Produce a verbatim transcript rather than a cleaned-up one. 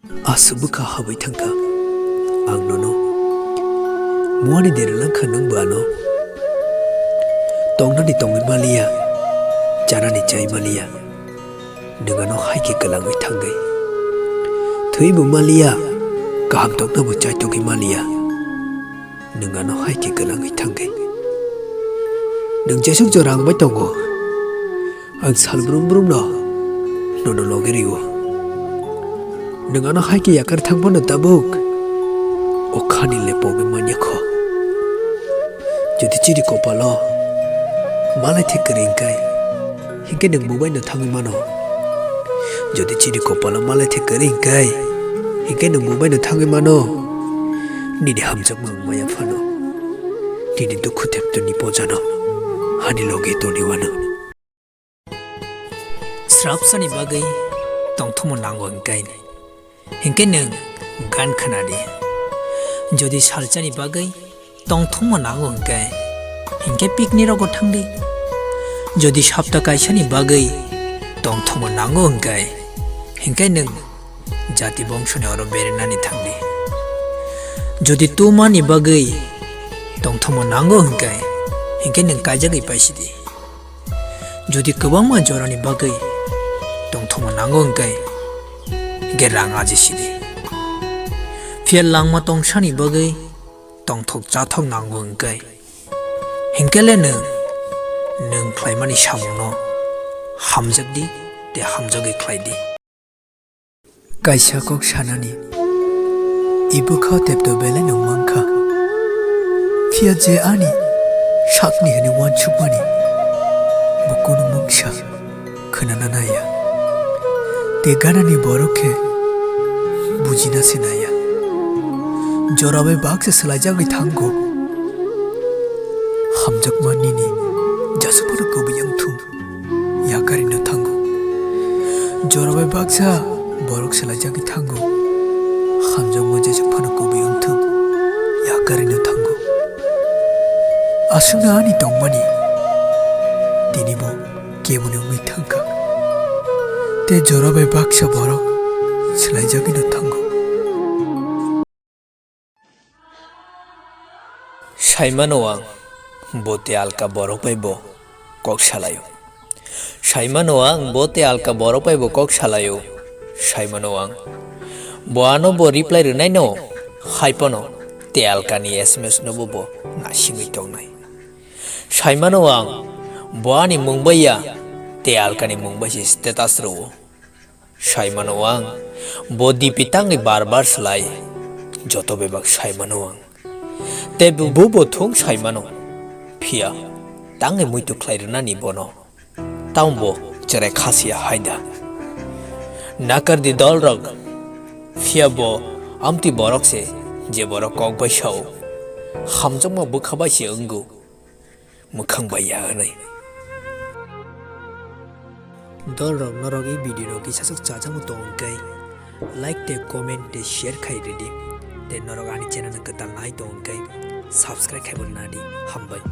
Aswk bwkha habwi thangkha ang nono. Muani de rwlangkha nwng bo ano. Tongnani tongwi maliya, chanani chai maliya. Nwng ano hai khe kwlangwi thangwi. Thwibo maliya, kaham tongna bo chaitogwi maliya. Nwng ano hai khe kwlangwi thangwi. Nwng jesuk jora ang bai tongo. Ang sal brum brum no nono loge rio. Nwng ano hai khe yakar thang phano tabuk o khani le pogwi manya kho. Jodi chini kopalo malai the kwrwi hwnkhe, hinkhe nwng bo bai no thangwi mano. Jodi chini kopalo malai the kwrwi hwnkhe, hinkhe nwng bo bai no thangwi mano. Nini hamjakma wng maya phano, nini dukhu teptoni pojano hani loge toni wano. Srapsani bagwi tongthokma nango hwnkhe, hinkhe nwng gan khna di. Jodi salsani bagwi tongthokma nango hwnkhe, hinkhe picnic rogo thang di. Jodi sapta kaisani bagwi tongthokma nango hwnkhe, hinkhe nwng jati bongsoni oro berinani thang di. Jodi tumani bagwi tongthokma nango hwnkhe, hinkhe nwng kaijagwi paisi di. Jodi kwbangma jorani bagwi tongthokma nango hwnkhe, hinkhe rang aji sidi. Phiya langma tongsani bagwi tongthok chathok nango hwnkhe, hinkhe le nwng, nwng khlaimani samungno hamjakdi tei hamjagwi khlaidi. Kaisa kok sanani, i bwkha tepto belai no mankha. Phiya je ani sakni hwnwi uansukmani, bo kunu mungsa khwnana naiya. Tei ganani borok khe bujina se naiya. Jora bai baksa swlaijagwi thango. Hamjakma nini jasupano kubui wngthung. Yakarino thango. Jora bai baksa borok swlaijagwi thango. Hamjakma jesuk phano kubui wngthung, yakarino thango. Aswkno ani tongmani tinibo keboni wngwi thangkha. Tei jora bai baksa borok swlaijagwino thango. Saimano ang, bo tei alka borok bai bo kok salaio. Saimano ang, bo tei alka borok bai bo kok salaio. Saimano ang, bo ano bo reply rwnaino, hai phano tei alkani S M S no bo bo nasingwi tongnai. Saimano ang, bo ani mung bai ya, tei alkani mung bai se status rwo. Saimano ang, bo D P tangwi bar bar slai, joto bebak saimano ang. Tei bo, bo, bo thung saimano, phiya tangwi muitu khlai rwnani bono. Tamo bo cherai khasiya haida. Nakar di dolrok, phiya bo amtwi borok se, je borok kok bai sao. Hamjakma bwkha bai se wngo. Mwkhang bai ya hwnwi. Dolrok norok i video no kisa swk chajakma tong hwnkhe, like tei comment tei share khai rwdi. Tei norok ani channel no kwtal nai tong hwnkhe, subscribe khai bo nadi. Hambai.